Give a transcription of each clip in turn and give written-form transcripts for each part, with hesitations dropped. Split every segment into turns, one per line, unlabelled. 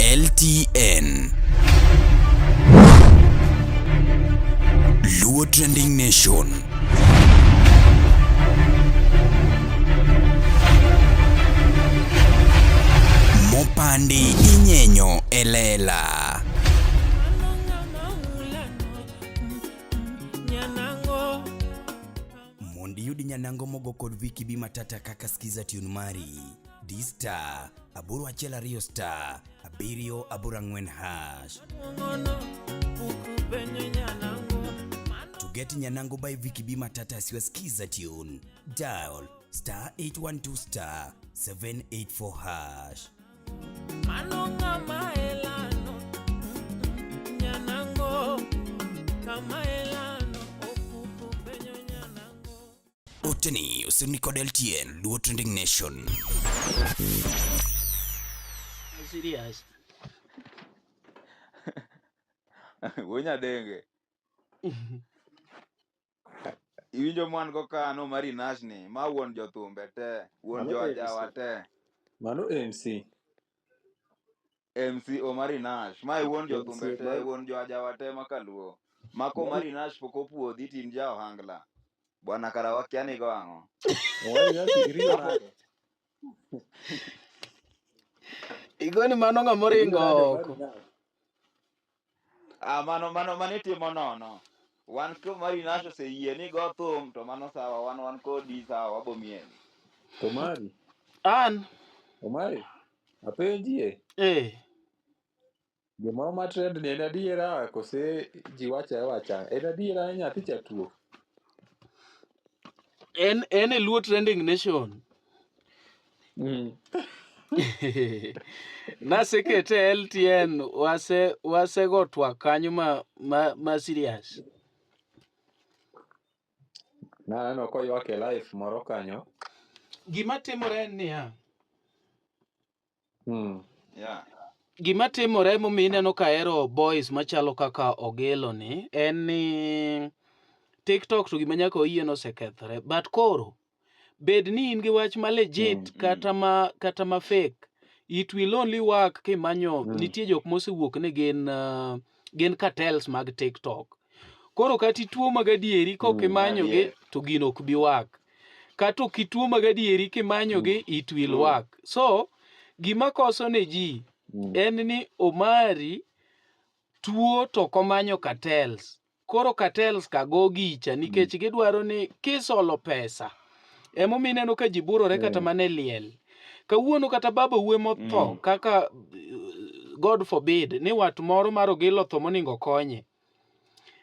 LTN. Luo Trending Nation. Mopandi inyenyo elela. Mondo iyud nyanango mogo kod Vicky B Matata kaka skiza tune mari. D star 812 star 784 hash. To get Nyanango by Vicky B Matata as your skiza tune, dial star 812 star 784 hash. Oteni osirni kod LTN Luo Trending Nation.
Serious.
Wuo nyadenge. Iwinjo mwan go kano mari Nash ni, ma wuon jothumbe te, wuon
Mano
joajawa
MC.
te.
Mano MC.
MC Omari Nash, ma e wuon
MC
jothumbe te,
Omari.
wuon joajawa te makaluo. Mako
Mano
Omari Nash pok opuodhi tin ja ohangla. Bwana kara wakia ni go ang'o.
Omari Nash iriyo
Kapo
nade?
Igoni mano ng'ama
Iriyo
oringo
nade Omari
oko.
Nash?
Ah, mano mano mano itimo nono. Wan ko Omari Nash oseyie ni go thum to mano sawa, wan wan kodi sawa wabomieli.
To Omari,
An
Omari, apenjie.
eh
Gimoro ma trend ni en adiera kose ji wacho awacha? En adiera ni nyathi cha tuo?
en e Luo Trending Nation. Nasekete e LTN wasego twak kanyo ma serious.
Naneno koywak e live moro kanyo.
Gima timore en niya,
Yeah.
Gima timore momiyo ineno ka ahero boys machalo kaka Ogelo ni en ni TikTok to gima nyaka wayie ni osekethore. But koro bed ni in gi wach ma legit kata ma fake, it will only work kimanyo nitie jok mosewuok ni gin cartels mag TikTok. Koro kata ituo mag adieri kok imanyogi to gino ok bi work. Kata ok ituo mag adieri kimanyogi it will work. So gima koso ne ji en ni Omari tuo to ok omanyo cartels. Koro cartels ka go gicha nikech gidwaro ni kisolo pesa. Emomiyo ineno ka ji burore kata mana e liel. Kawuono kata baba wuoyi motho kaka God forbid ni wat moro mar Ogilo otho moningo konye.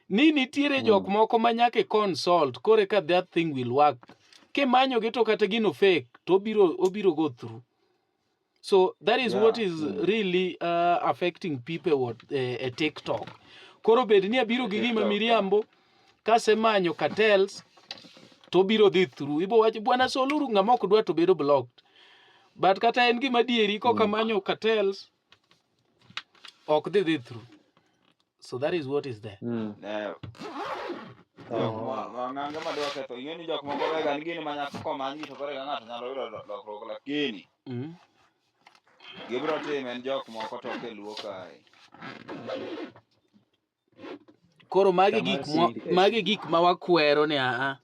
Ni nitiere jok moko ma nyaka i consult koro eka that thing will work. Kimanyogi to kata gino fake to obiro go through. So that is what is really affecting people what, e TikTok. Koro bed ni abiro gi gima
TikTok,
miriambo kasemanyo cartels to obiro dhi through. Ibo wacho bwana soluru ng'ama ok dwa to bedo blocked. But kata en gima adieri kok amanyo cartels ok dhi through. So that is what is there.
Ne jok ma ng'ange madwa ketho ing'e ni jok moko wega ni gini ma nyaka komanygi to koro eka ng'ato nyalo yudo lokruok lakini gibiro time en jok moko to ok e luo kae.
Koro magi
Kama
gik ma
sindi eh.
magi gik ma wakwero ni aa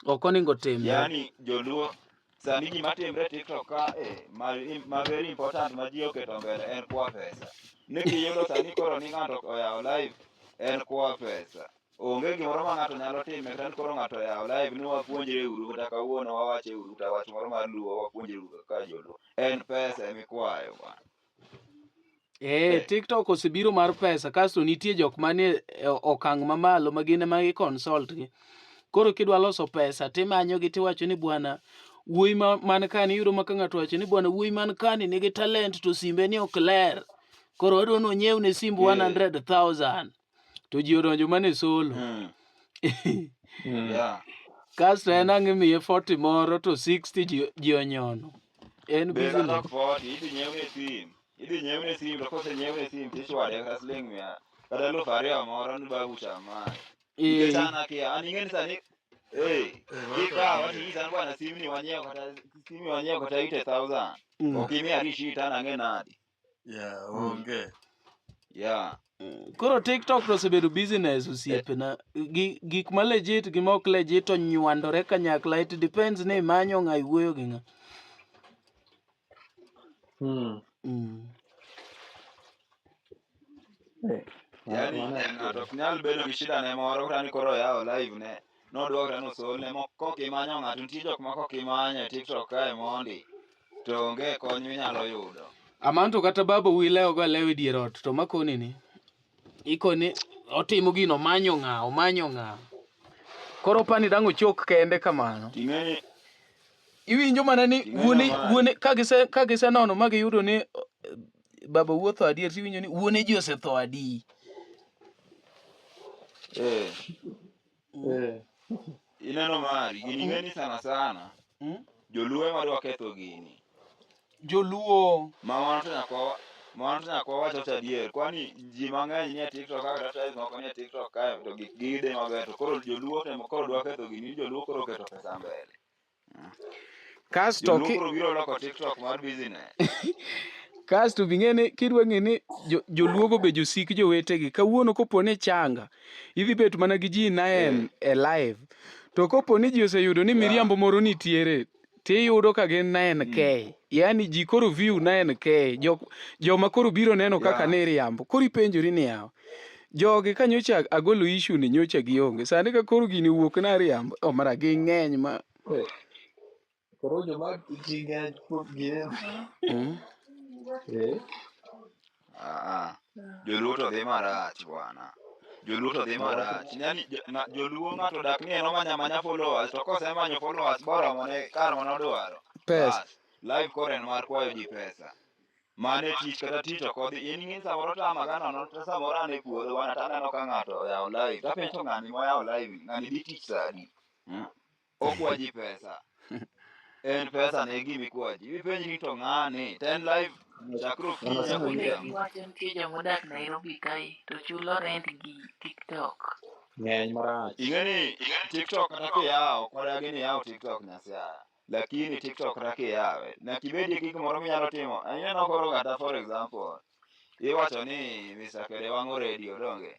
ok oningo timre.
Yani joluo sani gima timre TikTok ka e ma very important ma ji oketo mbele en kwa pesa. Ni kiyudo sani koro ni ng'ato oyawo live en kwa pesa. Onge gimoro ma ng'ato nyalo time kata ni koro ng'ato oyawo live ni wapuonjre uru kata kawuono wawache uru kata wach moro mar luo wapuonjre uru kaka joluo. En pesa emikwayo bwana.
Eh, TikTok osebiro mar pesa kasto nitie jok manie e okang' mamalo ma gin ema gi consult gi. Koro kidwa loso pesa timanyo gi tiwacho ni bwana wuoyi ma man kani iyudo ma ka ng'ato wacho ni bwana wuoyi man kani nigi talent to simbe ni ok ler. Koro adwa ni onyiewne simb 100,000 to ji odonjo mana e solo. Kasto en ang' imiye 40 moro to 60 ji onyono. En
Be kata
business.
ok 40 idhi nyiewne sim. Idhi nyiewne sim to kosenyiewne sim tichwade kata siling mia kata 2,000 moro ni babu cham mae. Nikech an akia, an ing'e ni sani eh kikawa tinyisa ni bwana simni wanyiewo kata 80,000. Ok imiya receipt an ang'e nadi.
Yeah, onge.
Yeah.
Koro TikTok to osebedo business osiepena. Gik ma legit gi ma ok legit onywandore kanyakla. It depends ni imanyo ng'a iwuoyo gi ng'a.
Eh,
Yani
mano en
ng'ato ok nyal bedo gi shida ne moro kata ni koro oyawo live ne nodwa kata nosolne mo kok imanyo ng'ato nitie jok ma kok imanyo e TikTok kae mondi to onge kony minyalo yudo.
Amanto kata baba wilewo go alewo e dier ot to makoni ni ikoni otimo gino omanyo ng'a omanyo ng'a. Koro pani dang' ochok kende kamano.
Ting'eni
Iwinjo mana ni
Ting'eni
wuone
omany.
wuone ka gise ka gisenono ma giyudo ni baba wuotho adier tiwinjo ni wuone ji osetho adi.
Eh,
Eh.
ineno mari gini ing'eni sana sana Joluo ema dwa ketho gini.
Joluo
Ma mano to nyaka wawa- mano to nyaka wawach wacho adier. Kwani ji mang'eny nie TikTok ka kata size moko nie TikTok kae to gik gi dhi maber to koro joluo temo koro dwa ketho gini joluo koro oketo pesa mbele.
kasto
Joluo
ki,
koro biro loko TikTok mar business.
kasto bing'e ni kidwa ng'e ni joluogo be josik jowetegi kawuono kopo ni changa idhi bet mana gi ji 9 e live to kopo ni ji oseyudo ni miriambo moro nitiere tiyudo ka gin 9k yani ji koro view 9k joma koro biro neno kaka ne iriambo koro ipenjori ni yawa jogi ka nyocha agolo issue ni nyocha gionge sani ka koro gini owuok na riambo omara ging'eny ma
Eh, Koro joma ji ng'eny kuom gi Eh,
Ah, ah. Joluo to dhi marach bwana. Joluo to dhi marach. Yani joluo ng'ato dak ni en omanya manya followers to kosemanyo followers boromo ne kar mane odwaro.
Pesa.
Bas, live koro en mar kwayo ji pesa. Mane tich kata tich ok odhi. In ing'e samoro tamaga nono to samoro an e puodho bwana taneno ka ng'ato oyawo live. Tapenjo to ng'ani moyawo live ni, ng'ani dhi tich sa adi? Okwa ji pesa. En pesa ne gima ikwa ji. Ipenj ni to ng'ani, to en live chakre okinyi nyaka odhiambo.
Iwacho nitie joma odak Nairobi kae to chulo rent gi TikTok.
Ng'eny marach.
Ing'e ni TikTok kata kiyawo, kwadagi ni iyaw TikTok Nyasaye. Lakini TikTok kata kiyawe, nyaka ibedie gi gimoro minyalo timo. Ineno koro kata for example, iwacho ni Mr. Kede wang'o radio donge?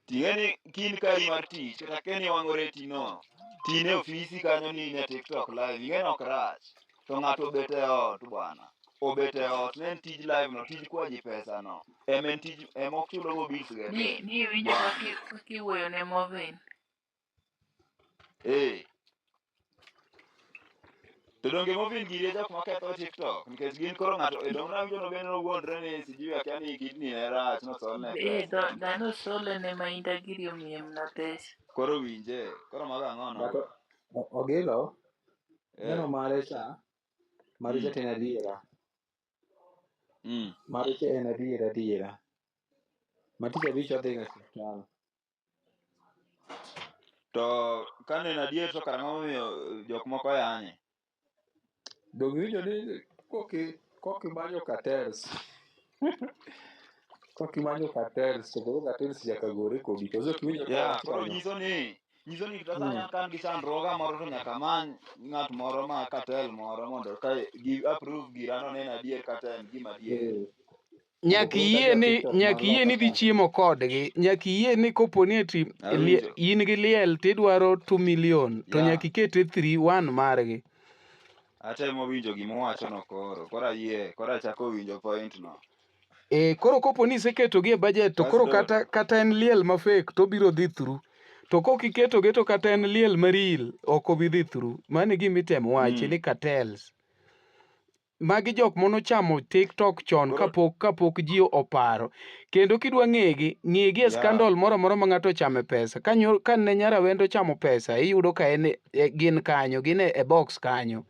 Ting'e ni kin kari mar tich, kata ka ni wang'o reti no, tine ofisi kanyo ni in e TikTok live, ing'e ni ok rach. To ng'ato obet e ot bwana. Obet e ot, ne en tij live no, tij kwayo ji pesa no. Ema en tij, ema ochulo go bills ge
Ni
te.
ni iwinjo
Bwana.
kaka iwuoyo ne Movin.
Eh. To donge Movin giri e jok maketho TikTok nikech gin koro ng'ato e dong' nawinjo no bende nowuondre ni sijui akia ni kidney ne rach nosolne
Eh,
pesa.
dhano sole ne mainda giri omiye mana pesa.
Koro winje, koro mago ang'o
But
no?
Ogilo, neno
Eh.
mare cha, mare cha to en adiera. Mare cha en adiera adiera. Ma tich abich odhi ga osiptal.
To kane en adier to karang'o momiyo jok moko yanye?
Donge iwinjo ni kokimanyo cartels. Kokimanyo cartels to koro cartels nyaka gore kodi. Koso ok iwinjo ka
Yeah,
wacho
koro
kamano?
nyiso ni kata sani ka an gi chandruoga moro to nyaka amany ng'at moro ma cartel moro mondo ka gi approve girano ne en adier kata en gima adier.
Eh.
Nyaka
Koro
iyie
ka
ni
TikTok
nyaka
mar
iyie ni
loka
dhi
ka.
chiemo kodgi. Nyaka iyie ni kopo ni ati
Awinjo.
in gi liel tidwaro 2 million to
Yeah.
nyaka ikete 3 1 margi.
Atemo winjo gima uwacho no koro. Koro ayie, koro achako winjo point no.
E, koro kopo ni iseketogi e budget to koro
Kasto
kata en liel ma fake to obiro dhi through. To kok iketogi to kata en liel ma real ok obi dhi through. Mano e gima itemo wachi ni cartels. Magi jok manochamo TikTok chon
Koro
kapok ji oparo. Kendo kidwa ng'egi, ng'igi e scandal moro amora ma ng'ato ochame pesa. Ka ne Nyarawendo ochamo pesa, iyudo ka en gin kanyo, gin e box kanyo.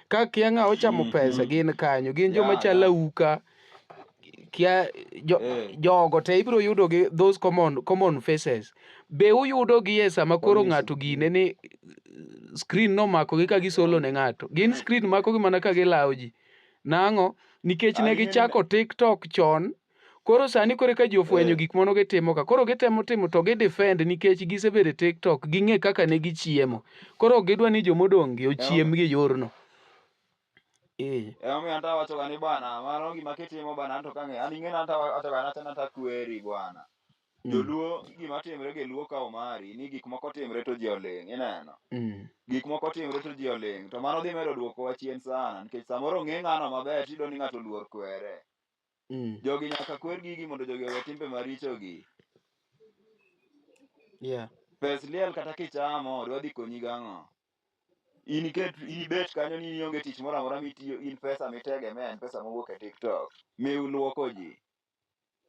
Ka kia ng'a ochamo pesa, gin kanyo. Gin joma chalo auka, kia jogo te ibiro yudo gi those common faces. Be uyudo gi e sama koro ng'ato gine ni screen nomako gi ka gisolo ne ng'ato. Gin screen mako gi mana ka gilawo ji. Nang'o? Nikech ne gichako TikTok chon. Koro sani koro eka ji ofwenyo gik mano gitimo ka. Koro gitemo timo to gi defend nikech gisebedo e TikTok. Ging'e kaka ne gichiemo. Koro ok gidwa ni jomodong' gi ochiem gi yorno.
Emomiyo anto awachoga ni bwana, mano gima kitimo bwana anto kang'eyo, an ing'e ni anto awachoga ni achana takweri bwana. Joluo gima timre gi Luo ka Omari ni gik moko timre to ji oling', ineno. Gik moko timre to ji oling', to mano dhi medo duokowa chien sana nikech samoro ong'e ng'ano maber tiyudo ni ng'ato oluor kwere. Jogi nyaka kwer gigi mondo jogi owe timbe maricho gi.
Yeah.
Pes liel kata kichamo dwa dhi konyi gang'o? In iket in ibet kanyo ni ionge tich moro amora mitiyo, in pesa mitegemea en pesa mowuok e TikTok miluoko ji.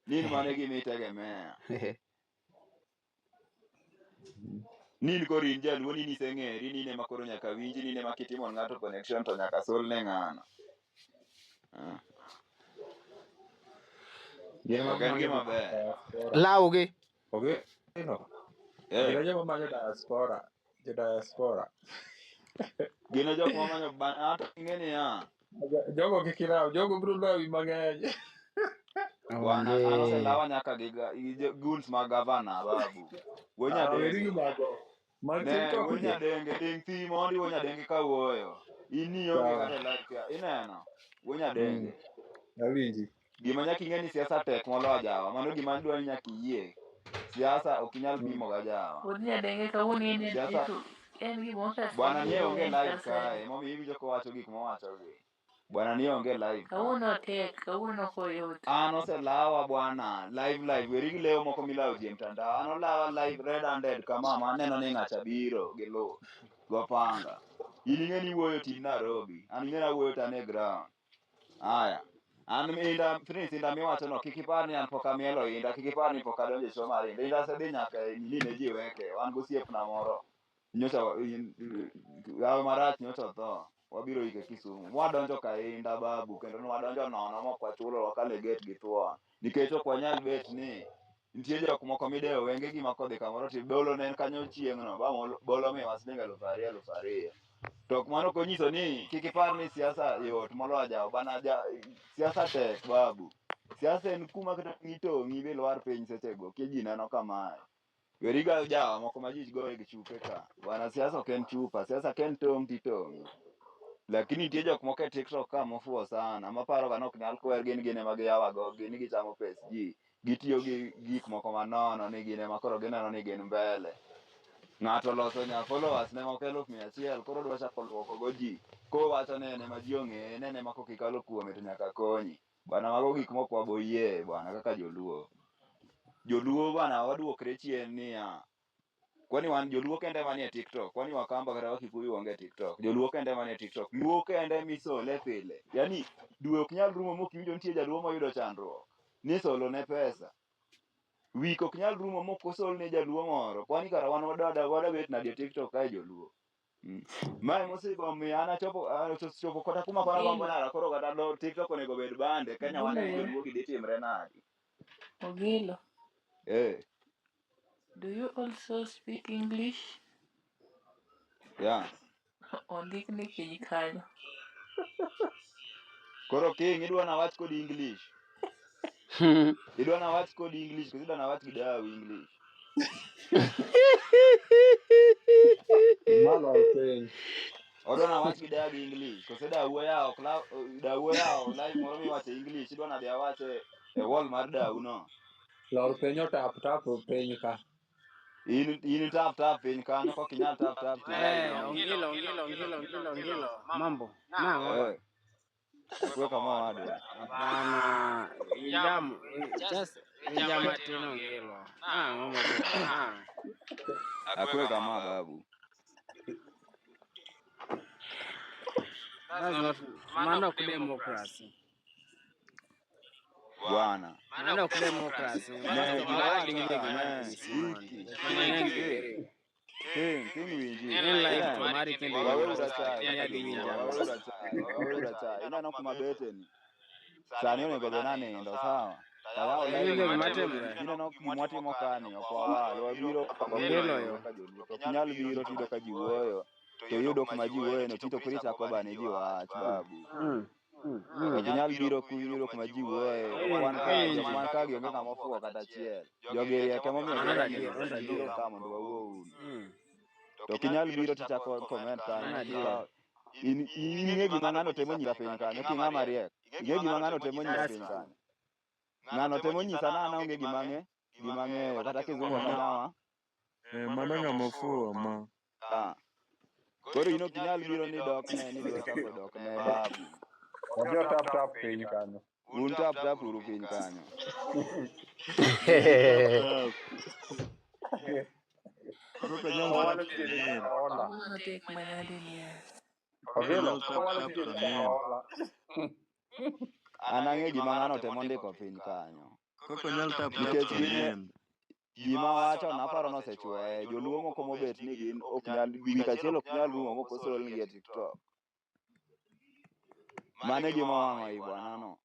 Ni in mano e gima itegemea. Ni in koro in jaluo ni niseng'eri ni in ema koro nyaka winji ni in ema kitimo ne ng'ato connection to nyaka sol ne ng'ano. Ah.
Gin
Ok en
mamanyo
gima ber.
diaspora.
Lawgi.
Ogeno.
Eh.
Gin e joma manyo diaspora. Jo diaspora.
Gin e jok mamanyo ban anto ing'e niya.
Jogo kik iraw, jogo biro lawi mang'eny.
Bwana an
Onge.
oselawa nyaka gi goons mag gavana babu. Wuo
Ah, weri
Nyadenge.
gi mago. Mag
Ne,
TikTok
wuo
gi.
Nyadenge, ding thi mondi wuo Nyadenge kawuoyo. In ni ionge
Sawa.
kata e live ka. Ineno? Wuo Nyadenge.
Awinji.
Gima nyaka ing'e ni siasa tek moloyo jawa. Mano gima adwa ni nyaka iyie. Siasa ok inyal pimo ga jawa.
Wuod Nyadenge kawuono in e
Siasa
to en gima
bwana ni
osesambe
onge
en
live
kasa.
kae. Emomiyo iwinjo kowacho gik mowacho gi. Bwana ni onge live ka.
Kawuono tek, kawuono ok oyot.
An oselawa bwana live live weri gi leo moko milawo ji e mtandao. An olawa live red handed kama ma aneno ni ng'acha biro gi luth gopanga. In ing'e ni wuoyo tin Nairobi. An ing'e ni awuoyo to an e ground. Aya. An inda Prince inda miwacho no kik ipar ni an pok amielo inda, kik ipar ni pok adonjo e show mar inda. Inda asedhi nyaka e nini ne ji weke. Wan gosiepna moro. Nyocha yawe marach nyocha otho. Wabiro ike Kisumu. Mwadonjo ka inda babu kendo nwadonjo nono mok wachulo wakalo e gate gi thuon. Nikech ok wanyal bet ni nitie jok moko midewo wengegi ma kodhi kamoro to bolo ne en kanyo chieng'no ba bolo miwa siling 2000 2,000. To ok mano ok onyiso ni kik ipar ni siasa yot moloyo jawa bana ja, siasa tek babu. Siasa en kuma kata itong'i bilwar piny sechego ki ji neno kamae. Weri ga jawa moko ma ji goye gi chupe ka. Bwana siasa ok en chupa, siasa ka en tong' titong'i. Lakini nitie jok moko e TikTok ka mofuwo sana maparo ga ni ok nyal kwer gin gin ema giyawa go gin gichamo pes ji. Gitiyo gi gik moko manono ni gin ema koro gineno ni gin mbele. Ng'ato oloso nya followers ne moko 100,000 koro odwa chako luoko go ji. Kowacho ni en ema ji ong'eye, en ema kokikalo kuome to nyaka konyi. Bwana mago gik mok waboyie bwana kaka joluo. Joluo bwana waduokre chien niya. Kwani wan joluo kende manie TikTok, kwani Wakamba kata Wakikuyu onge e TikTok. Joluo kende manie TikTok. Luo kende misole pile. Yaani dwe ok nyal rumo mok iwinjo nitie jaluo moyudo chandruok. Ni solo ne pesa. Wik ok nyal rumo mok osol ne jaluo moro. Kwani kara wan wada bet nade e TikTok kae joluo. Mae mosegomiyo an achopo chopo kata kuma koro agombo
Ogilo,
nara koro kata do TikTok onego bed bande Kenya
Ogilo
wane
yo.
joluo gi dhi timre nadi.
Ogilo.
Eh,
Do you also speak English?
yeah.
Ondikni piny kanyo.
Koro King idwa nawach kodi English. Idwa nawach kodi English koso idwa nawach gi dawu English.
Malo piny.
Odwa nawach gi dawu English koso dawu oyawo dawu oyawo live moro miwache English idwa nadhi awache e wall mar dawu no.
Lor piny otap tap piny ka.
In tap tap piny kanyo kok inyal tap tap to
Eh,
ilal
Ongilo, Ongilo, Ongilo, Ongilo, Ongilo. Mambo. Nang'o?
Eh, okwe kama owadwa.
Bana, injam, just injama tin Ongilo. Nang'o maber? Nang'o?
Akwe kama babu.
That's not, mano ok democracy.
Bwana.
Mano ok democracy.
Ne
Mano
gima
wawach gi
wacho
gima
ne
nyisi mondi.
wiki.
Mano en
Eh, King, King winji.
En live to
Ineno?
mari kendo
Waweuru
iwinjo.
achaye
Inyalo
kaka
winjo
joluo,
ang'o?
waweuru achaye, waweuru achaye. Ineno kuma beteni. Sani onego bed anindo, sawa? Tayawo live
Iwinjo
mondo
gima timre?
ineno gimwatimo kani, ok wawal, wabiro
Ongilo yo.
kaka joluo. To ok inyal biro tiyudo ka ji wuoyo, to iyudo kuma ji wuoyoe no tito koro ichako bane ji wach babu. Ok inyal biro kuyudo kuma ji wuoyoe, ok wan ka, jok man ka gi onge ng'ama ofuwo kata achiel. Jogi riek emomiyo
Mano
girangi
adier, mano
gibiro
adier.
ka mondo wawuo unu. To ok inyal biro tichako comment
Mano
kanyo
adier.
In ing'e gima ng'ano temo nyisa piny kanyo, king'ama riek. Ing'e gima ng'ano temo nyisa piny kanyo. Ng'ano temo nyisa ni an aonge gima ang'e, gima ang'eyo kata kizungu ok anyawa.
Eh, mano ng'ama ofuwo ma.
Ah. Koro in ok inyal biro ni dok ne ni dwa chako dok ne babu.
Wajo tap tap piny kanyo.
Un tap tap uru piny kanyo.
Tap. Koro ok onyal
Owalo
tap to
chiegni
nen.
ola.
Kawuono tek manade niya.
Ok
Ogilo,
onyal tap
owalo
tap to
chiegni
nen.
ola.
An ang'e gima ng'ano temo ndiko piny kanyo.
Kok onyal tap tap
Nikech
to
gin
nen.
gima wacho naparo nosechuoye. Joluo moko mobet ni gin ok nyal wik achiel ok nyal rumo mok osolnigi e TikTok. Mano e gima owang'o i bwanano.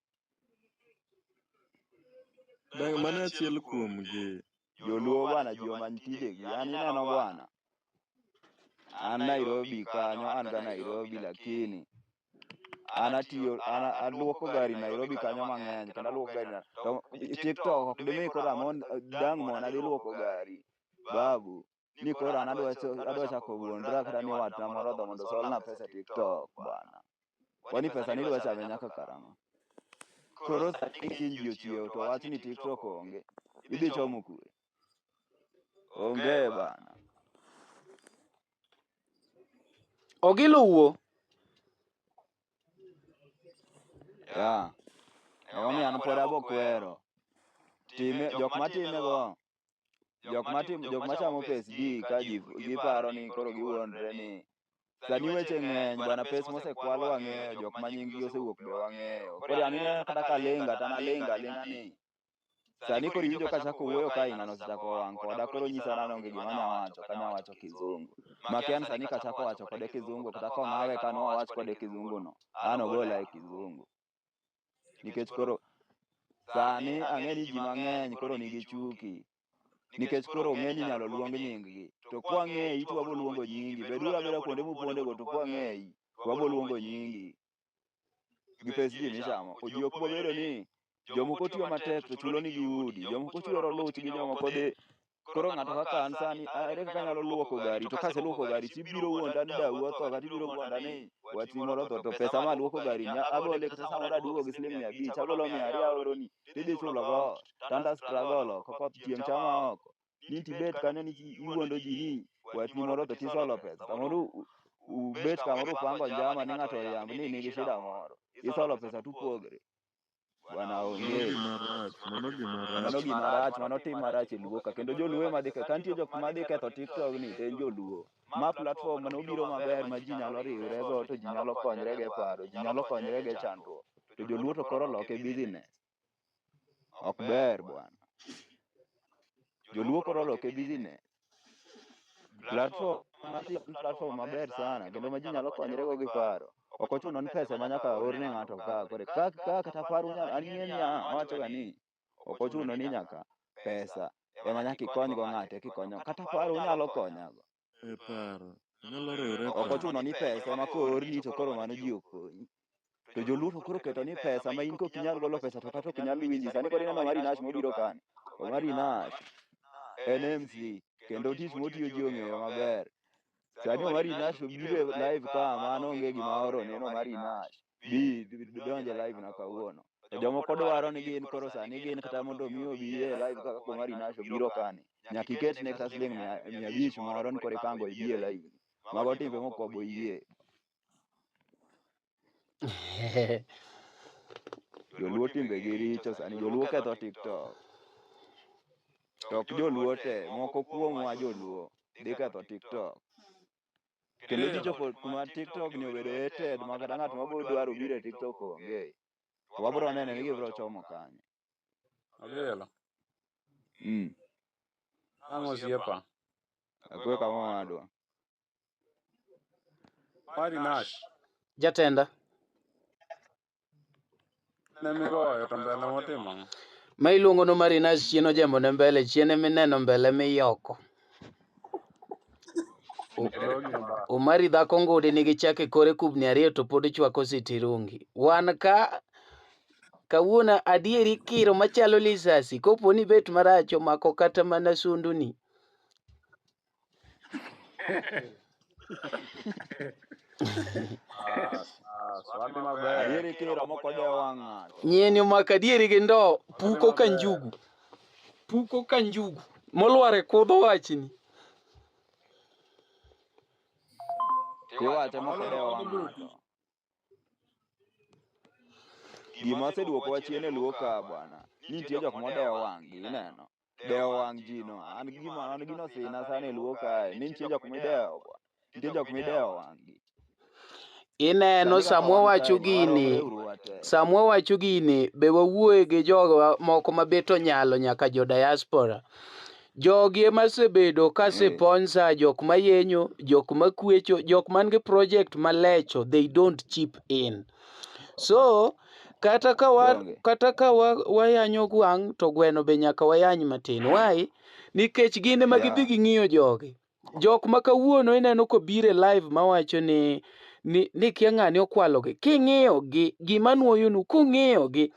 Dang' mano achiel kuomgi.
Joluo bwana ji omany tijegi. An ineno bwana. An Nairobi kanyo, an ga Nairobi lakini an atiyo an aluoko gari Nairobi kanyo mang'eny kendo aluoko gari na to TikTok ok dimi koro amon dang' mon adhi luoko gari babu ni koro an adwa adwa chako wuondra kata ni watna moro odho mondo osolna pesa e TikTok bwana. Kwani pesa ni idwa chame nyaka karang'o? Koro sani kiny ji ochiew to wach ni TikTok onge. Idhi chomo kure? Onge bana.
Ogilo wuo.
Ya. Emomiyo an pod abokwero. Time jok matime go jok matim jok machamo pes ji ka ji giparo ni koro giwuondre ni sani weche ng'eny bwana pes mosekwal wang'eyo jok ma nying gi osewuok be wang'eyo koro an ineno kata kalinga to an alinga alinga ni sani koro iwinjo kachako wuoyo kae ng'ano osechako wang' koda koro nyisa ni an onge gima anya wacho kanya wacho kizungu makia ni sani kachako wacho kode kizungu kata kong'awe ka nwawach kode kizungu no an ogola e kizungu nikech koro sani ang'e ni ji mang'eny koro nigi chuki nikech koro ong'e ni inyalo luong nying-gi to kwang'eyi to wabo luongo nyingi beduru abeda kuonde mupondego to kwang'eyi to wabo luongo nyingi gi pes ji michamo ji ok bobedo ni jomoko tiyo matek to chulo nigi udi jomoko chwero luch gi jomoko dhi koro ng'ato kaka an sani ere kaka anyalo luoko gari to kaseluoko gari tibiro wuonda ni dau otho kata ibiro wuonda ni watni moro otho to pesa ma luoko gari nya agole kata samoro aduogo gi siling 500 agolo 200 aoroni tidhi chulo go ot to an to struggle oko koth chieng' chama oko ni tibet kanyo ni iwuondo ji ni watni moro otho tisolo pesa samoro ubet kamoro upango njama ni ng'ato oriamb ni nigi shida moro isolo pesa tupogre bwana
Mano
onge
gima rach, mano gima
mano
rach.
gima rach mano tim marach e luo ka kendo joluo ema dhi ka nitie jok madhi ketho tiktok ni to en joluo ma platform mane obiro maber ma ji nyalo riwre go to ji nyalo konyre go e paro ji nyalo konyre go e chandruok to joluo to koro oloke business ok ber bwana joluo koro oloke business platform mar TikTok en platform maber sana kendo ma ji nyalo konyre go gi paro ok ochuno ni pesa ema nyaka or ne ng'ato ka kore ka ka kata paro unyalo an ing'e ni awacho ga ni ok ochuno ni nyaka pesa ema nyaka ikony go ng'ato eka ikonyo kata paro unyalo konyago
E paro. Inyalo riwre e
ok
paro.
ochuno ni pesa ema koorni to koro mano ji okonyi to joluo to koro keto ni pesa ma in kok inyal golo pesa to kata ok inyal winji sani koro ineno Omari Nash mobiro kani Omari Nash en MC kendo tich motiyo ji ong'eyo maber sani Omari Nash obiro e live ka mano onge gima oro ne en Omari Nash bi donje live na kawuono to jomoko dwaro ni gin koro sani gin kata mondo mi obi e live kaka Omari Nash obiro kani nyaka iket ne kata siling 500 moro ni koro ipango ibi e live ni mago timbe mok waboyie joluo timbegi richo sani joluo ketho tiktok to ok joluo te moko kuomwa joluo dhi ketho tiktok kendo ji chopo kuma tiktok ni obedo hated ma kata ng'at ma bo dwaro biro e tiktok onge to wabro neno ni gibro chomo kanye
Ogelo.
Mm.
Ang' osiepa.
Akwe kama owadwa.
Mari Nash.
Jatenda.
Ne migoyo to mbele motimo ang'o?
Ma iluongo no Marinas chien ojembo ne mbele, chien emineno mbele miyoko.
Dhogi no ba.
Omari dhako ngudi nigi chak e kore kubni ariyo to pod chwako sitirungi. Wan ka kawuono adieri kiro machalo lisasi kopo ni bet marach omako kata mana sunduni.
Wadhi maber.
Adieri kiromo kode wang' ng'ato.
Nyieni omako adieri gi ndoo,
Wadhi
puko ka
maber.
njugu. Puko ka njugu. Molwar e kudho wachni.
Tiwache mok odewo wang' ng'ato. Gima oseduokowa chien e luo ka bwana, ni nitie jok modewo wang' gi ineno. Dewo wang' ji no, an gima an gino sina sana e luo kae, ni nitie jok midewo bwana. Nitie jok midewo wang' gi.
Ineno
Sani kaka
samwa
wan
wacho
kae ni
gini,
waromre uru wate.
samwa wacho gini, be wawuoye gi jogo moko ma bet onyalo nyaka jo diaspora. Jogi ema osebedo ka sponsor jok ma yenyo, jok ma kwecho, jok man gi project malecho, they don't chip in. So, kata ka wa,
Donge.
kata ka wa, wayanyo gwang' to gweno be nyaka wayany matin. Why? Nikech gin ema gidhi
Yeah.
ging'iyo jogi. Jok ma kawuono ineno kobiro e live mawacho ni ni, ni kia ng'ani okwalogi. King'iyo gi, gima nuoyonu, kung'iyo gi,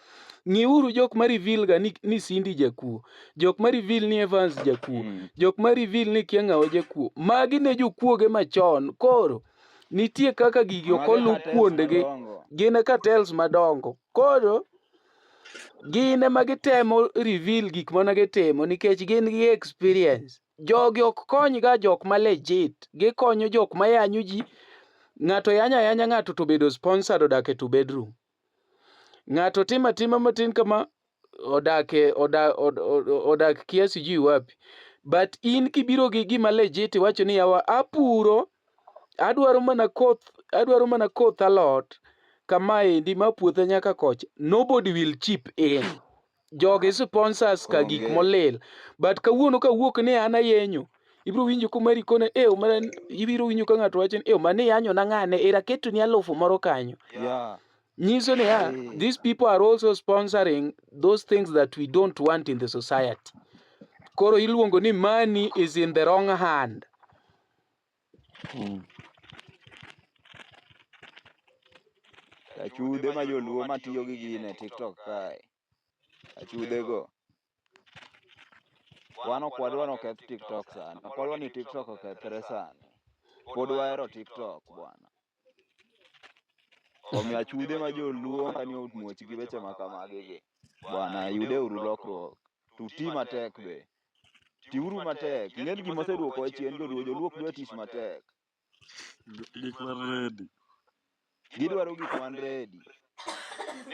ng'iuru jok ma reveal ga ni, ni Cindy jakuo, jok ma reveal ni Evans jakuo, jok ma reveal ni kia ng'awa jakuo. Magi ne jokuoge machon. Koro, nitie kaka gigi ok
Mage
oluw
cartels
kuondgi.
madongo.
Gin e cartels madongo. Koro, gin ema gitemo reveal gik mane gitimo nikech gin gi experience. Jogi ok kony ga jok ma legit, gikonyo jok ma yanyo ji. Ng'ato yanyo ayanya ng'ato to obedo sponsored odak e two bedroom. Ng'ato timo atima matin kama odak e odak, odak kia sijui wapi. But in kibiro gi gima legit iwacho ni yawa apuro adwaro mana koth adwaro mana koth alot kamaendi ma puotha nyaka kocha. Nobody will chip in. Jogi sponsors ka gik
Onge.
molil. But kawuono kawuok ni an ayenyo, ibiro winjo komari kone, eh, omera, ibiro winjo ka ng'ato wacho ni, eh, omera ni yanyo na ng'ane, era aketoni alufu moro kanyo.
Yeah.
Nyiso ni ya,
Eh.
these people are also sponsoring those things that we don't want in the society. Koro iluongo ni money is in the wrong hand.
Achudhe ma joluo matiyo gi gini e TikTok kae. Achudhe go. Wan ok wadwa ni oketh TikTok sani. Ok wadwa ni TikTok okethre sani. Pod wahero TikTok bwana. Omiyo achudhe ma joluo mani omuoch gi weche ma kamagi gi. Bwana yude uru lokruok. To uti matek be. Tiuru matek. Ing'e ni gima oseduokowa chien joluo, joluo ok dwa tich matek.
Gik man ready.
Gidwaro gik man ready.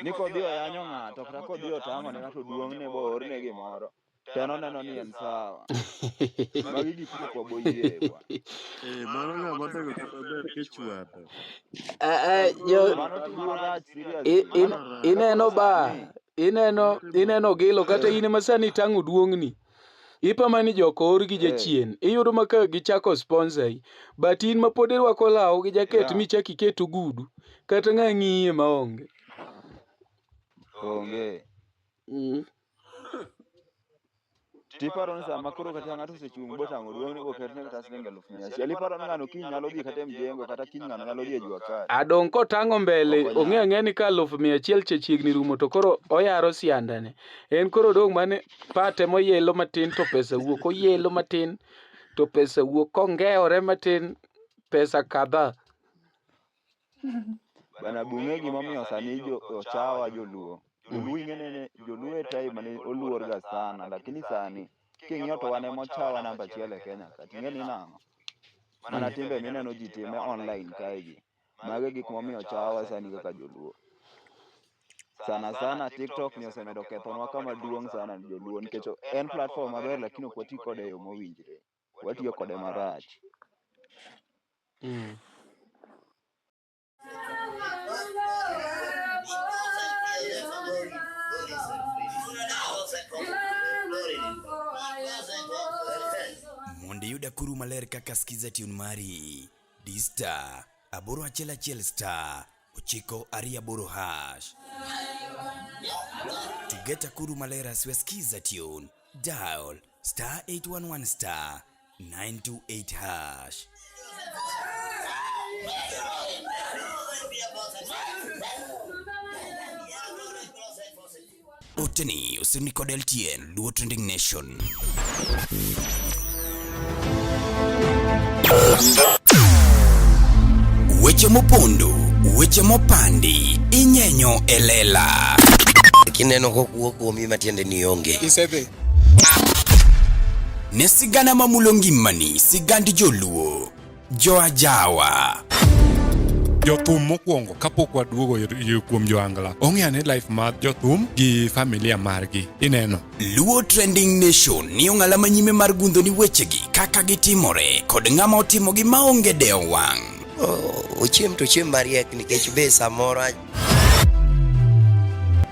Ni kodhi oyanyo ng'ato kata kodhi otang'o ne ng'ato duong'ne boorne gimoro. To en oneno ni en sawa. Magi gik mok waboyie bwana.
Eh, mano ng'ama onego kata ber kichwado.
Ah, ah, jo,
Mano tim marach seriously.
in,
Mano rach.
ineno ba
Sani.
ineno
Mano tim
ineno
marach.
gilo kata
Eh.
in ema sani itang'o duong'ni ipama ni jok oor gi jachien iyudo ma ka gichako sponsor yi but in ma pod irwako law gi jaket
Yeah.
michak iket ogudu kata ng'a ng'iye maonge
Onge. Tiparo ni sama koro kata ng'ato osechung' botang'o duong'ne boketne kata siling 100,000. Iparo ni ng'ano kiny nyalo dhi kata e mjengo kata kiny ng'ano nyalo dhi e jua kali.
Adong' kotang'o mbele
Ok
ong'e
onyal.
ang'eya ni ka 100,000 cha chiegni rumo to koro oyaro siandane. En koro odong' mane pate moyelo matin to pesa wuok, oyelo matin to pesa wuok, kongewore matin pesa kadhaa.
Bana bung'e gimomiyo sani jo ochawa joluo. Joluo ing'e ni joluo e time mane oluor ga sana lakini sani king'iyo to wan ema ochawa namba achiel e Kenya ka. Ting'e ni nang'o? Mana timbe mineno ji time online kae gi. Mago e gik momiyo ochawa sani kaka joluo. Sana sana TikTok ni osemedo kethonwa kama duong' sana joluo nikech en platform maber lakini ok wati kode e yo mowinjre. Watiyo kode marach.
Mondo iyud akuru maler kaka skiza tune mari, di star 811 star 928 hash. To get akuru maler as we skiza tune, dial star 811 star 928 hash. Oteni osemi kod LTN Luo Trending Nation. Weche mopondo, weche mopandi, inyenyo e lela.
Kineno kokuo kuomi matiende ni onge.
Isedhi. Ne sigana mamulo ngimani, sigand joluo, joajawa.
Jothum mokwongo kapok waduogo kuom joangla ong'e ane life mar jothum gi familia margi ineno.
Luo Trending Nation ni ong'ala manyime mar gundho ni wechegi kaka gitimore kod ng'ama otimogi maonge dewo wang'.
Ochiem to ochiem mariek nikech be samoro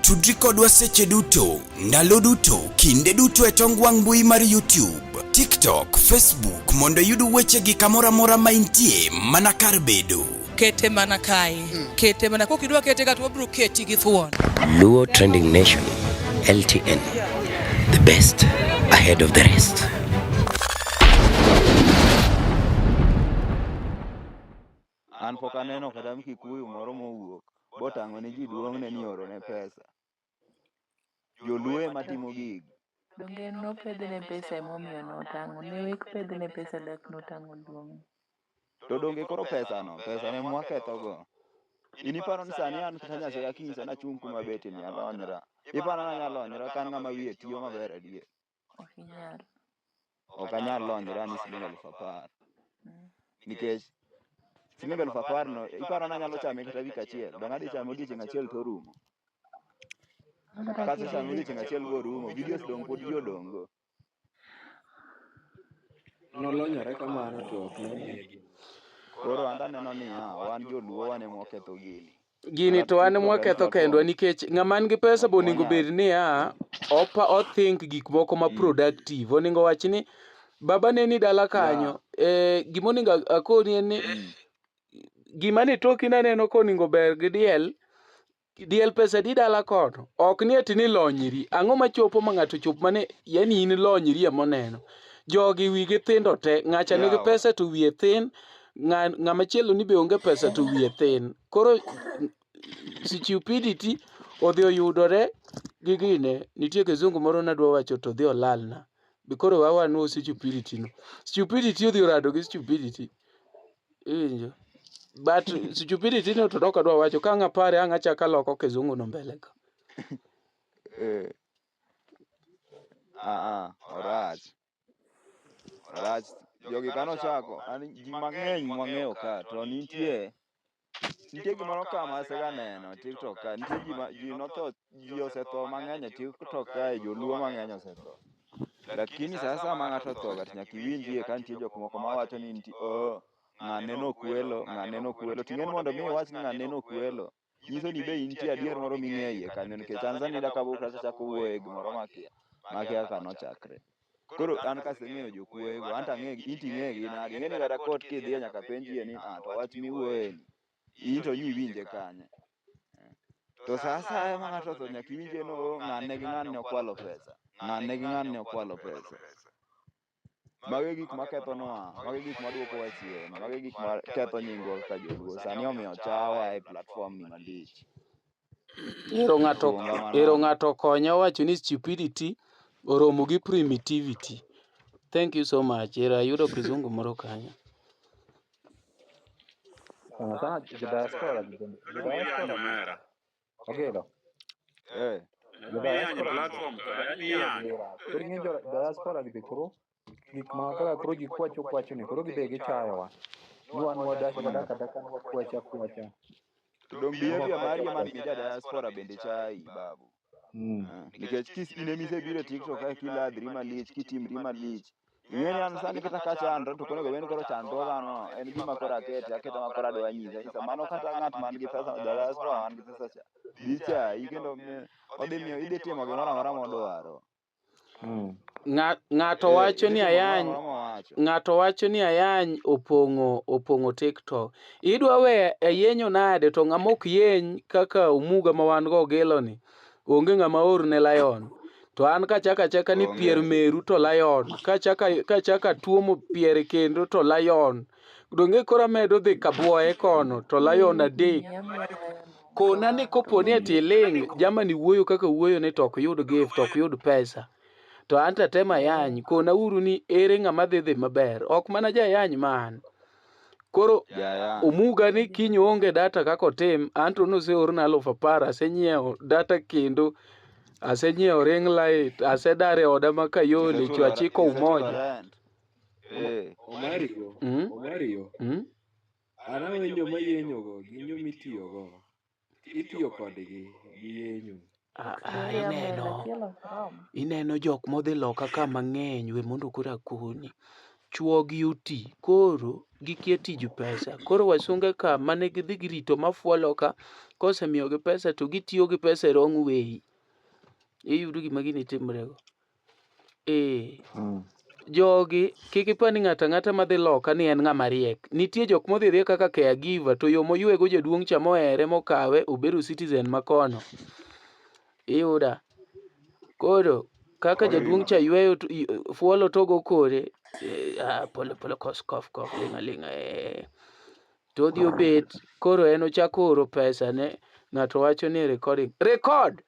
Tudri kodwa seche duto, ndalo duto, kinde duto e tong wang' mbui mar YouTube, TikTok, Facebook mondo iyud wechegi kamoro amora ma intie mana kar bedo.
Kete mana kae. Kete mana kokidwa kete ka to wabiro keti gi thuon.
Luo Trending Nation LTN the best ahead of the rest.
An pok aneno kata Mkikuyu moro mowuok botang'o ne ji duong'ne ni orone pesa. Joluo ema timo gigi.
Donge en nopedhne pesa emomiyo notang'o. Ne wek pedhne pesa dak notang'o duong'.
To donge koro pesa no, pesa no ema waketho go. In iparo ni sani an kata Nyasaye kinyisa nachung' kuma abetie ni alonyra. Iparo ni anyalo lonyra ka an ng'ama wiye tiyo maber adier.
Ok inyal.
Ok anyal lonyra ni siling 10,000. Nikech siling 10,000 no, iparo ni anyalo chame kata wik achiel. Donge adhi chame odiochieng' achiel to orumo.
Kata
Kasechame
kidhi
odiochieng' achiel borumo, videos dong' pod ji odong' go.
Nolonyore kamano to ok nomiye gimoro.
Koro an taneno niya, wan joluo wan ema waketho gini.
Gini to wan
TikTok en
mwaketho kendwa
platform.
nikech ng'ama nigi pesa
Ok
be onego
wanyal.
bed niya opa othink gik moko ma productive. Onego wach ni baba ne ni dala kanyo. Gima onego akoni en ni gima ni toki naneno koningo ber gi diel. Diel pesa di dala kono. Ok ni ati ni lonyri. Ang'o machopo ma ng'ato chop mane yani in lonyri emoneno. Jogi wigi thindo te. Ng'acha nigi
Yawa.
pesa to wiye thin. Ng'ama chielo ni be onge pesa to wiye thin. Koro stupidity odhi oyudore gi gine. Nitie kizungu moro nadwa wacho to odhi olalna. Be koro wawanuo stupidity no. Stupidity odhi orado gi stupidity. Iwinjo? But stupidity no to ok adwa wacho. Ka ang' apare ang' achako aloko kizungu no mbele ka.
Eh. Ah, ah, orach. Orach. Jogi kanochako, an ji mang'eny mwang'eyo ka, to nitie gimoro ka ma asega neno TikTok ka, nitie ji ma ji notho, ji osetho mang'eny e TikTok kae, joluo mang'eny osetho. Lakini sasa ma ng'ato otho ga to nyaka iwinjie ka nitie jok moko mawacho ni nitie, oh, ng'ane nokwelo, ng'ane nokwelo. Ting'e ni mondo mi iwach ni ng'ane nokwelo, nyiso ni be intie adier moro ming'eyo iye kanyo nikech an sani dakabuk asechako wuoyo e gimoro makia, makia kaka nochakre. Koro an kaseng'eyo jokuoyego, an to ang'egi, in to ing'egi nade? Ing'e ni kata kot kidhiye nyaka penjie ni ah, to wach miwuoye ni, in to nyiwinje kanye? To sa asaya ma ng'ato otho nyaka iwinje ni oh, ng'ane gi ng'ane okwalo pesa, ng'ane gi ng'ane okwalo pesa. Mago e gik makethonwa, mago e gik maduokowa chien, mago e gik maketho nyingwa kaka joluo. Sani omiyo chawa e platform ni malich.
Ero ng'ato
Sunga
ero
manade.
ng'ato konya owacho ni stupidity oromo gi primitivity. Thank you so much. Ero ayudo kizungu moro kanyo.
Sana sana jo diaspora gi bende. Jo diaspora
Omera.
Ogelo.
Eh.
Jo
Iyanyo
diaspora gi
platform ka iyanyo.
koro ing'e jo diaspora gi be koro gik ma kaka koro ji kwacho kwacho ni koro gibe gichayowa. Ni wan wadak wadak adaka ni wakwacho akwacha.
To dong behavior mari ema miyo ja diaspora bende chayi babu. Nikech kis in emisebiro e TikTok kae kiladhri malich, kitimri malich. Ing'e ni an sani kata ka chandra to ok onego bed ni koro chandruoga no en gima koro akete aketa ma koro adwa nyise anyisa mano kata ng'at man gi pesa diaspora man gi pesa cha dhi chayi kendo odhi miyo idhi timo gimoro amora modwaro.
Ng'ato
Eh,
wacho
idhi
ni
timo gimoro
ayany
amora mowacho.
ng'ato wacho ni ayany opong'o TikTok. Idwa we ayenyo nade to ng'ama ok yeny kaka omuga ma wan go Ogilo ni onge ng'ama orne lion. To an kachako achaka ni pier
Onge.
meru to lion, kachaka tuomo piere kendo to lion. Donge koro amedo dhi kabuoye kono to lion adek. Kona ni kopo ni ati iling', jamani wuoyo kaka wuoyo ni to ok yud gift, ok yud pesa. To an to atemo ayany, kona uru ni ere ng'ama dhi dhi maber. Ok mana jayany man. Koro
Jaya.
omuga ni kiny oonge data kaka otim, anto noseorna 10,000, asenyiewo data kendo, asenyiewo ring light, asedar e oda ma Kayole,
Isechulo
chwachiko
isechulo
umoja.
rent. Eh.
Omario,
Mm?
Omario,
Mm?
an awinjo mayenyogo gin jomitiyogo. Itiyo kodgi gi yenyo.
Ah, ah,
Gloria ber,
ineno
achiel ok rom.
ineno jok modhi loka ka mang'eny we mondo koro akoni chuogi oti koro gikia tij pesa koro wasunge ka mane gidhi girito mafuolo ka kosemiyogi pesa to gitiyo gi pesa e wrong way iyudo gima gini timrego ee jogi kik ipar ni ng'ato ang'ata madhi loka ni en ng'ama riek. Nitie jok modhi adhiya kaka caregiver to yo moywego jaduong' cha mohere mokawe obedo citizen ma kono. Iyuda? Koro kaka jaduong' cha yweyo to fuolo to ogo kore, ah, pole pole kos kof kof ling' aling'a eh. To odhi obet, koro en ochako oro pesa ne ng'ato wacho ni recording. Record!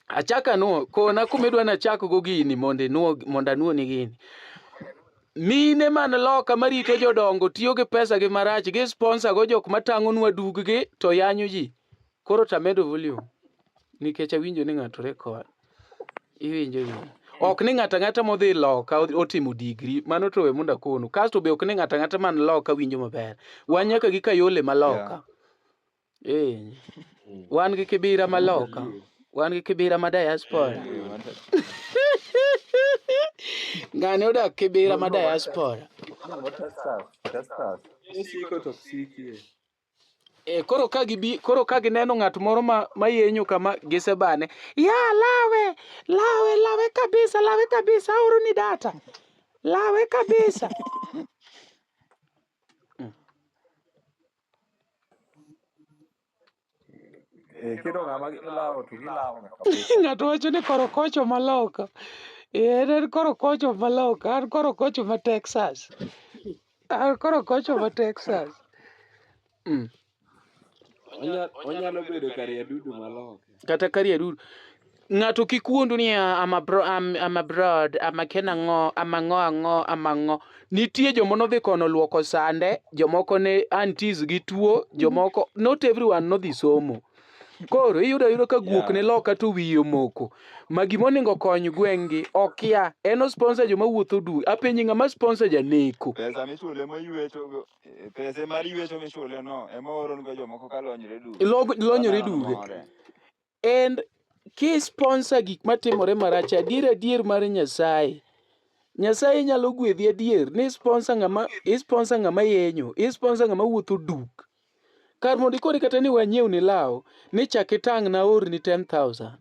Achak anuo, kona kuma idwa ni achak go gini mondo inuo, mondo anuoni gini. Mine man loka marito jodongo tiyo gi pesa gi marach, gi sponsor go jok matang'onwa duggi to yanyo ji. Koro tamedo volume nikech awinjo ni ng'ato record. Iwinjo gini. Ok ni ng'ato ang'ata modhi loka otimo degree, mano to we mondo akonu. Kasto be ok ni ng'ato ang'ata man loka winjo maber. Wan nyaka gi Kayole ma loka. Eh. Wan gi Kibira ma loka. Wan gi Kibira ma diaspora. Ng'ani odak Kibira ma diaspora.
Texas, Texas.
Osiko to ok sikie.
E, koro ka gibi koro ka gineno ng'at moro ma mayenyo kama gisebane ya lawe lawe lawe kabisa lawe kabisa aoro ni data lawe kabisa
Eh, kiyudo ng'ama gilawo to gilawo ga kabisa.
ng'ato wacho ni korokocho maloka Eh, en en korokocho maloka an korokocho ma Texas an korokocho ma Texas mm.
Onyalo bedo kariadudu maloka.
Kata kariadudu ng'ato kik wuondu ni "Ah, I'm abro, I'm abroad I'm akia nang'o I'm ang'o ang'o I'm ang'o nitie joma nodhi kono luoko sande jomoko ne aunties gi tuo jomoko not everyone nodhi somo koro iyudo ayuda ka guok ne loka to wiye omoko ma gima onego kony gweng'gi okia en o sponsor joma wuotho du apenji ng'ama sponsor janeko
Pesa michule moywecho go, pesa mar ywecho michule no ema ooronigo jomoko ka lonyre duge.
Lonyore
Mano
duge.
more.
And ki sponsor gik matimore marach adier adier mar Nyasaye. Nyasaye nyalo gwedhi adier ni sponsor ng'ama i sponsor ng'ama yenyo, i sponsor ng'ama wuotho duk. Kar mondo ikoni kata ni wanyiewni law, ni chak itang' na aorni 10,000.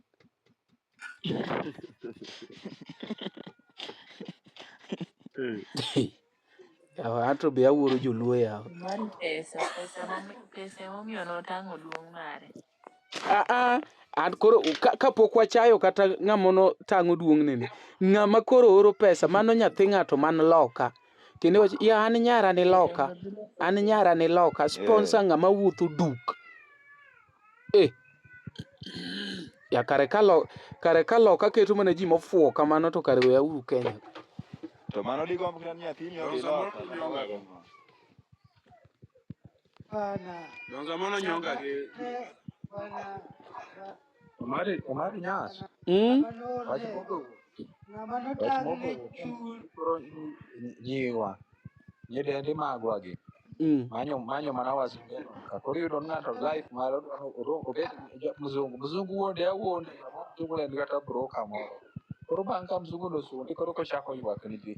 Yawa, anto be awuoro joluo yawa.
Mar pesa, pesa pesa emomiyo notang'o duong' mare.
Ah, ah, an koro kapok wachayo kata ng'ama notang'o duong'ne ni, ng'ama koro oro pesa mano nyathi ng'ato man loka. Kendo iwacho, ya an nyara ni loka, an nyara ni loka, sponsor ng'ama wuotho duk. Eh. Ya kare ka lo, kare ka loka keto mana ji mofuwo kamano to kare we auru Kenya.
To mano digomb kata ni nyathini odhi loka.
Bana.
Donga mano nyonga gi
Bana.
Omari, Omari Nyas. Wach mogo.
Ng'ama
Wach
notang'
mogo
ne chul.
koro nyiwa. Nyidendi magwa gi. Manyo manyo mana wasunge no. Ka koro iyudo ni ng'ato life mare odwaro obed mzungu. Mzungu wuonde awuonde. Mzungu ne en kata broker moro. Koro bang' ka mzungu nosundi koro kochako ywak ni ji.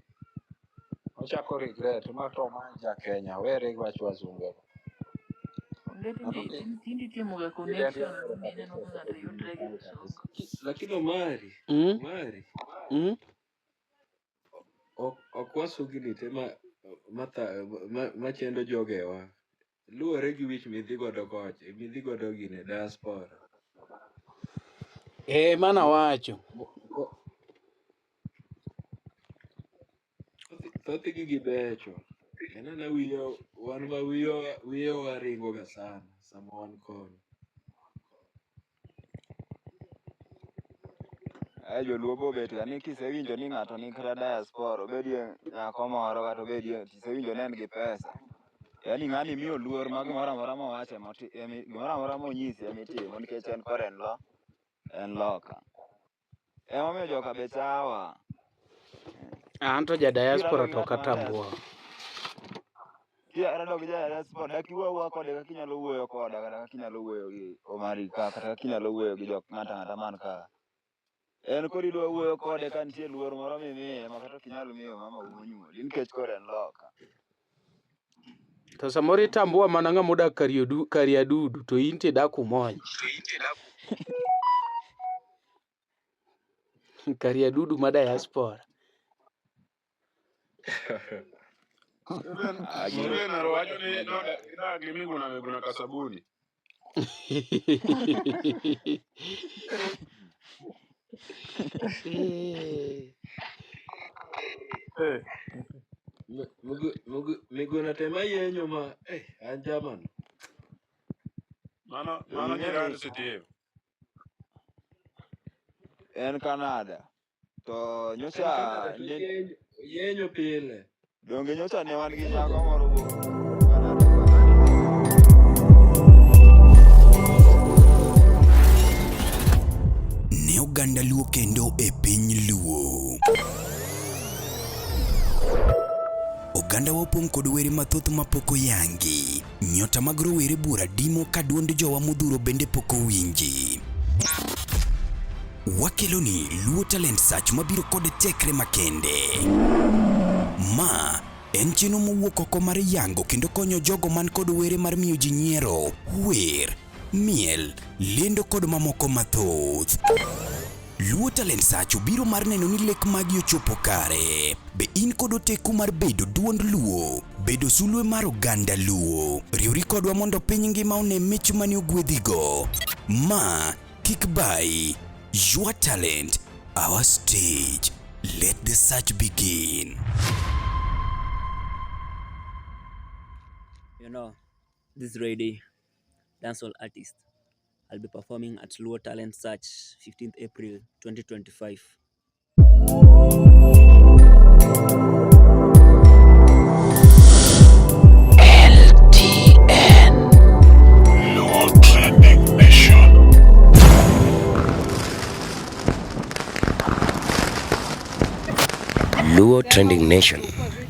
Ochako regret ma to omany ja Kenya were gi wach wazunge go.
Onge
Mano
tinde
be
tinde itimoga
nyidendi
connection
ohero
mineno
kabisa
ka ng'ato yudre gi mzungu.
Lakini Omari, Omari, ok wasugni te ma machendo jogewa. Luwore gi wich midhi godo kocha, midhi godo gine diaspora.
Eh, mano awacho.
Thothgi gibecho. En ana wiyo, wan ma wiyowa ringo ga sana sama wan kono.
Ai joluo bo bet ga ni kisewinjo ni ng'ato ni kata diaspora, obedie nyako moro kata obedie tisewinjo ni en gi pesa. Yaani ng'ani imiyo luor ma gimoro amora mowacho ema oti- emi- gimoro amora monyisi ema itimo nikech en koro en lo en loka. Emomiyo joka be chawa.
An to ja
Kirado
diaspora
gi
to ok
ng'at man
atambua.
Kirado gi ja diaspora dak iwuo awuoya kode kaka inyalo wuoyo koda kata kaka inyalo wuoyo gi Omari ka kata kaka inyalo wuoyo gi jok ng'ato ang'ata man ka. En koro idwa wuoyo kode ka nitie luor moro mimiye ma kata ok inyal miyo mama monyuoli nikech koro en loka.
To samoro itambua mana ng'ama odak Kariadudu to in to idak Umoja. Kariadudu ma diaspora.
Steven,
Ah, gino
Steven wacho ni nodak gi Miguna Miguna ka sabuni.
Eh.
Eh.
Miguna tema yenyo ma eh, an jamano.
Mano mano
ing'e
jirand
ni
Steve.
en Canada. To
En
nyocha
Canada to
ne
yenyo, yenyo pile.
donge nyocha ne wan gi nyako moro wuok Canada.
Ne oganda Luo kendo e piny Luo. Oganda wa opong' kod were mathoth mapok oyangi. Nyota mag rowere buora dimo ka duond jowa modhuro bende pok owinji. Wakeloni Luo Talent Search mabiro kod tekre makende. Ma en chenro mowuok oko mar yango kendo konyo jogo man kod were mar miyo ji nyiero, wer, miel, lendo kod mamoko mathoth. Luo Talent Search obiro mar neno ni lek magi ochopo kare. Be in kod oteku mar bedo duond Luo? Bedo sulwe mar oganda Luo? Riwri kodwa mondo piny ngima one mich mane ogwedhigo. Ma kik bayi. Your talent, our stage. Let the search begin.
You know, this lady, dancehall artist, I'll be performing at Luo Talent Search 15th April 2025.
LTN Luo Trending Nation. Luo Trending Nation,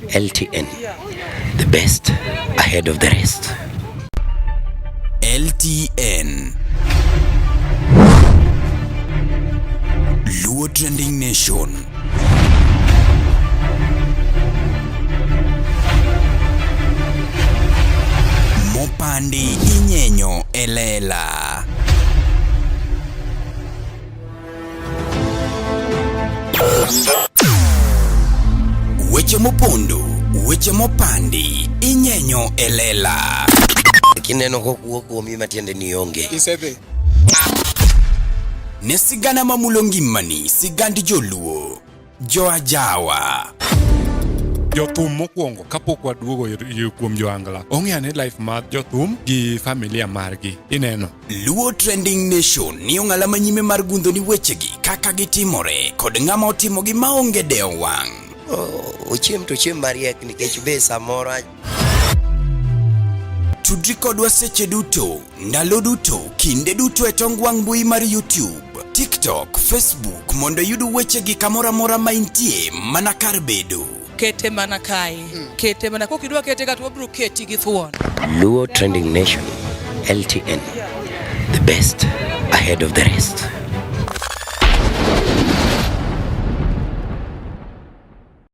LTN, the best ahead of the rest.
LTN Luo Trending Nation. Mopandi inyenyo elela. Weche mopondo, weche mopandi, inyenyo e lela.
Kineno kokuo kuomi matiende ni onge.
Isedhi. Ne sigana mamulo ngimani, sigand joluo. Joajawa.
Jothum mokwongo kapok waduogo kuom joangla ong'e ane life mar jothum gi familia margi ineno.
Luo Trending Nation ni ong'ala manyime mar gundho ni wechegi kaka gitimore kod ng'ama otimogi maonge dewo wang'.
Ochiem to ochiem mariek nikech be samoro
Tudri kodwa seche duto, ndalo duto, kinde duto e tong wang' mbui mar YouTube, TikTok, Facebook mondo iyud wechegi kamoro amora ma intie mana kar bedo.
Kete mana kae. Kete mana kok idwa kete ka to wabiro keti gi thuon.
Luo Trending Nation, LTN, the best ahead of the rest.